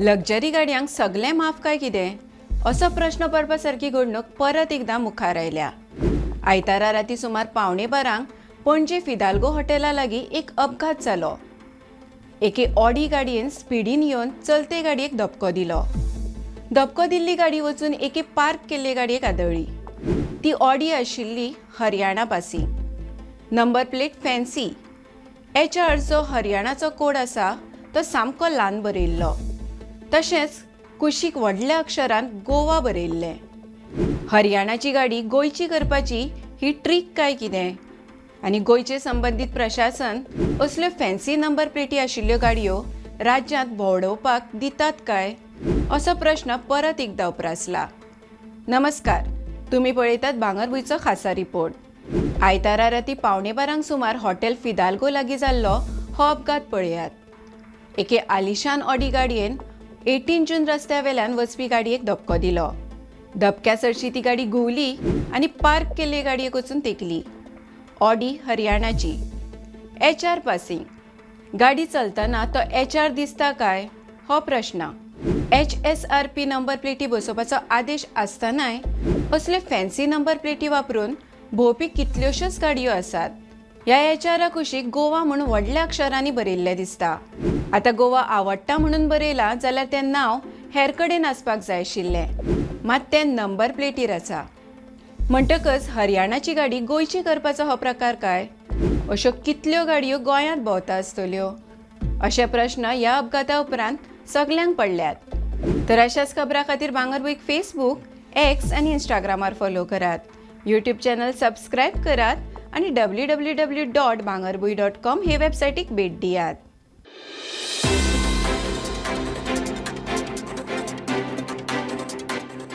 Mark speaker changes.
Speaker 1: Luxury गाडयांक सगळें माफ काय कितें, असो प्रश्न पडपा सारकी घडणूक परत एकदां मुखार आयल्या. आयतारा राती सुमार 11:45 पणजे फिदाल्गो हॉटेला लागीं एक अपघात जालो. एके ऑडी गाडयेन स्पिडीन येवन चलते गाडयेक धपको दिलो. धपको दिल्ली गाडी वचून एके पार्क केल्ले गाडयेक आदळ्ळी. ती ऑडी आशिल्ली Haryana passing, number plate fancy. HR जो हरियाणाचो कोड आसा तो सामको ल्हान बरयल्लो, तशेंच कुशीक व्हडल्या अक्षरान गोवा बरयल्लें. हरियाणाची गाडी गोंयची करपाची ही ट्रीक काय कितें? आनी गोंयचे संबंदीत प्रशासन असल्यो फॅन्सी नंबर प्लेटी आशिल्ल्यो गाडयो राज्यांत भोंवडोवपाक दितात काय, असो प्रश्न परत एकदां उप्रासला. नमस्कार, तुमी पळयतात भांगरभूंयचो खासा रिपोर्ट. आयतारा राती 11:45 सुमार हॉटेल फिदाल्गो लागीं जाल्लो हो अपघात पळयात. एके आलिशान ऑडी गाडयेन 18 जून रस्त्या वेल्यान वचपी गाडयेक धपको दिलो. धपक्या सरशी ती गाडी घुंवली आनी पार्क केल्ले गाडयेक वचून तेकली. ऑडी हरियाणाची, HR passing. गाडी चलतना तो HR दिसता काय हो प्रश्न. HSRP number प्लेटी बसोवपाचो आदेश आसतनाय असल्यो फॅन्सी नंबर प्लेटी वापरून भोंवपी कितल्योश्योच गाडयो आसात. ह्या HRा कुशीक गोवा म्हूण व्हडल्या अक्षरांनी बरयल्लें दिसता. आतां गोवा आवडटा म्हणून बरयलां जाल्यार तें नांव हेर कडेन आसपाक जाय आशिल्लें, मात तें नंबर प्लेटीर आसा. म्हणटकच हरियाणाची गाडी गोंयची करपाचो हो प्रकार काय? अश्यो कितल्यो गाडयो गोंयांत भोंवता आसतल्यो, अशे प्रश्न ह्या अपघाता उपरांत सगल्यांक पडल्यात. तर अशाच खबरां खातीर भांगरभूंयक फेसबूक, एक्स आनी इंस्टाग्रामार फॉलो करात, यूट्यूब चॅनल सबस्क्रायब करात आनी www.bhangarbhuin.com हे वेबसायटीक भेट दियात.